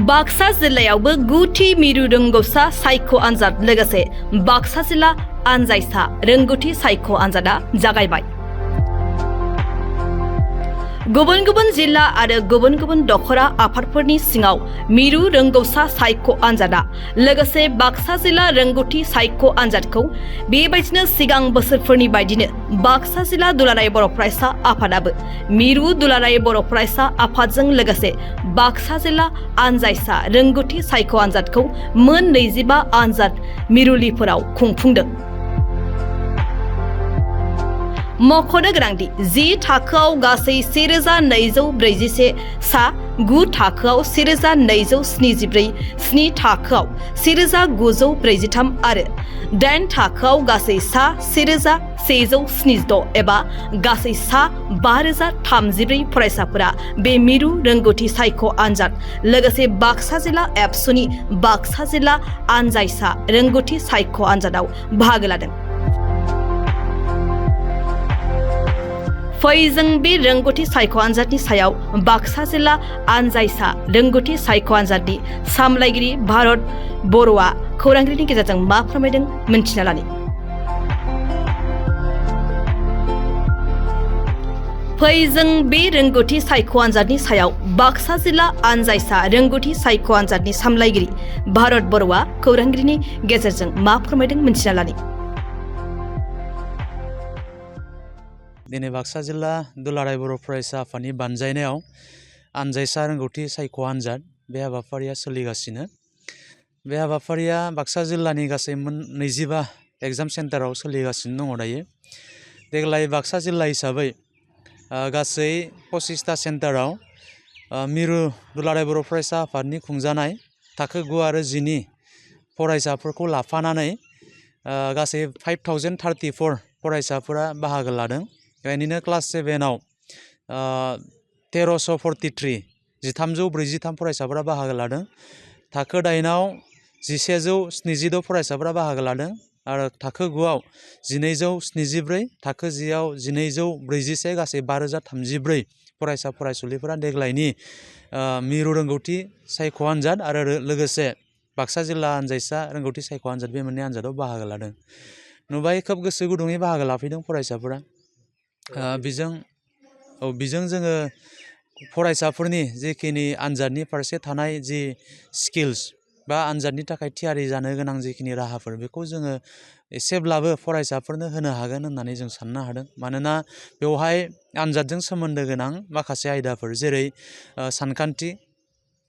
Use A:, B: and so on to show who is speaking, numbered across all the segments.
A: बाक्सा जिल्लायावबो गुथि मिरु रोंगौसा सायख' आनजाद लोगोसे बाक्सा जिल्ला आनजायसा रोंगौथि सायख' आनजादा जागायबाय। गुबुन गुबुन जिल्ला आरो गुबुन गुबुन दखरा आफादफोरनि सिङाव मिरु रोंगौसा सायख' आनजादा लोगोसे बाक्सा जिल्ला रोंगौथि सायख' आनजादखौ बेबायदिनो सिगां बोसोरफोरनि बायदिनो बाक्सा जिल्ला दुलाराय बर' फरायसा आफादाबो मिरु दुलाराय बर' फरायसा आफादजों लोगोसे बाक्सा जिल्ला आनजायसा रोंगौथि सायख' आनजादखौ मोन 25 आनजाद मिरुलिफोराव खुंफुंदों। मख'नो गोनांदि 10 थाखोआव गासै 1241 सा, 9 थाखोआव 1274, 7 थाखोआव 1943 आरो 8 थाखोआव गासै सा 1176 एबा गासै सा 5034 फरायसाफोरा बे मिरु रोंगौथि सायख' आनजाद लोगोसे बाक्सा जिल्ला एबसुनि बाक्सा जिल्ला आनजायसा रोंगौथि सायख' आनजादाव बाहागो लादों। फैजों बे रोंगौथि सायख' आनजादनि सायाव बाक्सा जिल्ला आनजायसा रोंगौथि सायख' आनजादनि सामलायगिरि भारत बर'आ खौरांगिरिनि गेजेरजों मा फोरमायदों मिन्थिना लानि। फैजों बे रोंगौथि सायख' आनजादनि सायाव बाक्सा जिल्ला आनजायसा रोंगौथि सायख' आनजादनि सामलायगिरि भारत बर'आ खौरांगिरिनि गेजेरजों मा फोरमायदों मिन्थिना लानि।
B: दिनै बाक्सा जिल्ला दुलाराय बर' फरायसा आफादनि बानजायनायाव आनजायसा रोंगौथि सायख' आनजाद बे हाबाफारिया सोलिगासिनो। बे हाबाफारिया बाक्सा जिल्लानि गासै 25 एग्जाम सेन्टाराव सोलिगासिनो दङ दायो। देग्लाय बाक्सा जिल्ला हिसाबै गासै 25टा सेन्टाराव मिरु दुलाराय बर' फरायसा आफादनि खुंजानाय थाखो 9 आरो 10 नि फरायसाफोरखौ लाफानानै गासै 5034 फरायसाफोरा बाहागो लादों। बेनिनो क्लास 7आव 1343 1343 फरायसाफोरा बाहागो लादों। थाखो 8आव 1172 फरायसाफोरा बाहागो लादों आरो थाखो 9आव 1274, थाखो 10आव 1241 गासै 5034 फरायसा फरायसुलिफोरा देग्लायनि मिरु रोंगौथि सायख' आनजाद आरो लोगोसे बाक्सा जिल्ला आनजायसा रोंगौथि सायख' आनजाद बे मोननै आनजादाव बाहागो लादों। नुबाय खोब गोसो गुदुङै बाहागो लाफैदों फरायसाफोरा। बिजों जोङो फरायसाफोरनि जिखिनि आनजादनि फारसे थानाय जि स्किल्स बा आनजादनि थाखाय थियारि जानो गोनां जिखिनि राहाफोर बेखौ जोङो एसेब्लाबो फरायसाफोरनो होनो हागोन होननानै जों साननो हादों। मानोना बेवहाय आनजादजों सोमोन्दो गोनां माखासे आयदाफोर जेरै सानखान्थि,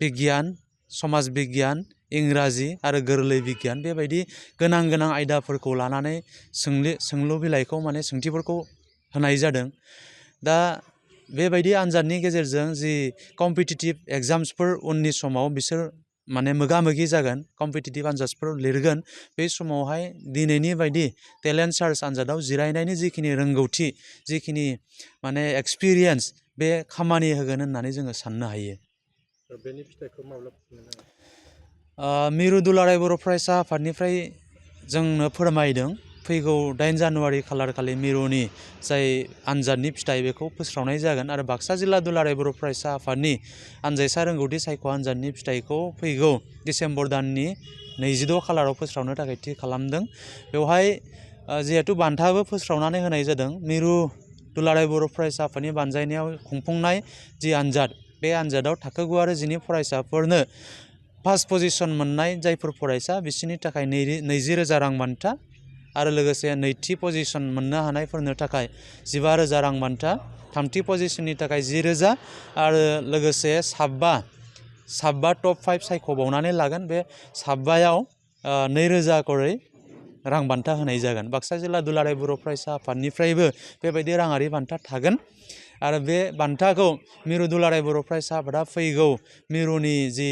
B: बिगियान, समाज बिगियान, इंराजि आरो गोरलै बिगियान बेबायदि गोनां आयदाफोरखौ लानानै सोंलु बिलाइखौ माने सोंथिफोरखौ होनाय जादों। दा बेबायदि आनजादनि गेजेरजों जि कम्पिटिटिभ एग्जाम्सफोर उननि समाव बिसोर माने मोगा-मोगि जागोन, कम्पिटिटिभ आनजादफोर लिरगोन, बे समावहाय दिनैनि बायदि टेलेन्ट सार्च आनजादाव जिरायनायनि जिखिनि रोंगौथि, जिखिनि माने एक्सपिरियेन्स बे खामानि होगोन होननानै जोङो साननो हायो।
C: बेनि फिथाइखौ माब्ला मोननो
B: मिरु दुलाराय बर' फरायसा आफादनिफ्राय जोंनो फोरमायदों फैगौ 8 जानुवारि खालारखालि मिरुनि जाय आनजादनि फिथाइ बेखौ फोस्रावनाय जागोन आरो बाक्सा जिल्ला दुलाराय बर' फरायसा आफादनि आनजायसा रोंगौथि सायख' आनजादनि फिथाइखौ फैगौ डिसेम्बर दाननि 26 खालाराव फोस्रावनो थाखाय थि खालामदों। बेवहाय जिहेतु बान्थाबो फोस्रावनानै होनाय जादों। मिरु दुलाराय बर' फरायसा आफादनि बानजायनायाव खुंफुंनाय जि आनजाद बे आनजादाव थाखो 9 आरो 10 फरायसाफोरनो फार्स्ट पजिशन मोननाय जायफोर फरायसा बिसोरनि थाखाय 20,000 रां बान्था आरो लोगोसे नैथि पजिशन मोननो हानायफोरनो थाखाय 15,000 रां बान्था, थामथि पजिशननि थाखाय 10,000 आरो लोगोसे साबा टप 5 सायख'बावनानै लागोन। बे साबायाव 2,000 करै रां बान्था होनाय जागोन। बाक्सा जिल्ला दुलाराय बर' फरायसा आफादनिफ्रायबो बेबायदि राङारि बान्था थागोन आरो बे बान्थाखौ मिरु दुलाराय बर' फरायसा आफादा फैगौ मिरुनि जि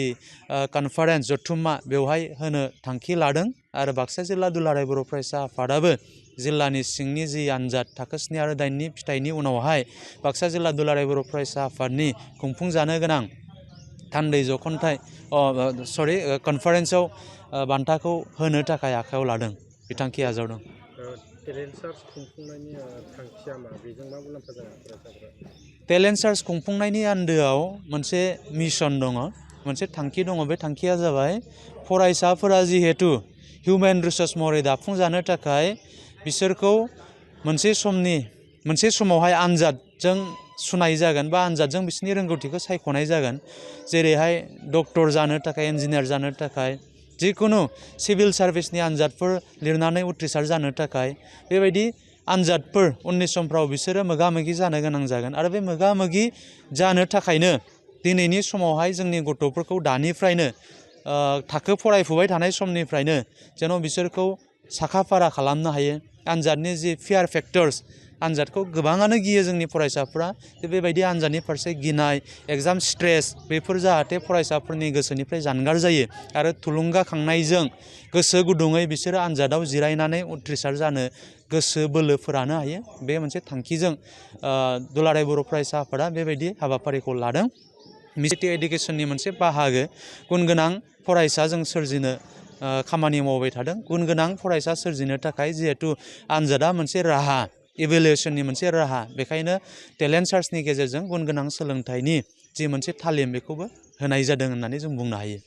B: कनफारेन्स जथुम्मा बेवहाय होनो थांखि लादों आरो बाक्सा जिल्ला दुलाराय बर' फरायसा आफादाबो जिल्लानि सिंनि जि आनजाद थाखो 7 आरो 8नि फिथाइनि उनावहाय बाक्सा जिल्ला दुलाराय बर' फरायसा आफादनि खुंफुंजानो गोनां थान्दै जख'न्थाय कनफारेन्सआव बान्थाखौ होनो थाखाय आखायाव लादों, बिथांखि आजावदों।
C: टेलेन्ट सार्च खुंफुंनायनि थांखिया मा? बेजों मा मुलाम्फा जागोन फरायसाफोरा?
B: टेलेन्ट सार्च खुंफुंनायनि आन्दोआव मोनसे मिशन दङ। मोनसे थांखि दङ बे थांखिया जाबाय फरायसाफोरा जिहेतु हिउमेन रिसोर्स महरै दाफुंजानो थाखाय बिसोरखौ मोनसे समावहाय आनजादजों सुनाय जागोन बा आनजादजों बिसोरनि रोंगौथिखौ सायख'नाय जागोन जेरैहाय डक्टर जानो थाखाय इन्जिनियार जानो थाखाय जिकुनु सिभिल सार्भिसनि आनजादफोर लिरनानै उथ्रिसार जानो थाखाय बेबायदि आनजादफोर उननि समफ्राव बिसोरो मोगा मोगि जानो गोनां जागोन आरो बे मोगा मोगि जानो थाखायनो दिनैनि समावहाय जोंनि गथ'फोरखौ दानिफ्रायनो थाखो फरायफुबाय थानाय समनिफ्रायनो जेन' बिसोरखौ साखा फारा खालामनो हायो आनजादनि जि फियार फेक्टर्स आनजादखौ गोबाङानो गियो जोंनि फरायसाफ्रा बेबायदि आनजादनि फारसे गिनाय एग्जाम स्ट्रेस बेफोर जाहाथे फरायसाफोरनि गोसोनिफ्राय जानगार जायो आरो थुलुंगाखांनायजों गोसो गुदुङै बिसोरो आनजादाव जिरायनानै उथ्रिसार जानो गोसो बोलो फोरानो हायो बे मोनसे थांखिजों दुलाराय बर' फरायसा आफादा बेबायदि हाबाफारिखौ लादों मिसिटि एडुकेसननि मोनसे बाहागो गुन गोनां फरायसा जों सोरजिनो खामानि मावबाय थादों गुन गोनां फरायसा सोरजिनो थाखाय जिहेतु आनजादा मोनसे राहा इभेलुएसननि मोनसे राहा बेखायनो टेलेन्ट सार्चनि गेजेरजों गुन गोनां सोलोंथाइनि जि मोनसे तालिम बेखौबो होनाय जादों होननानै जों बुंनो हायो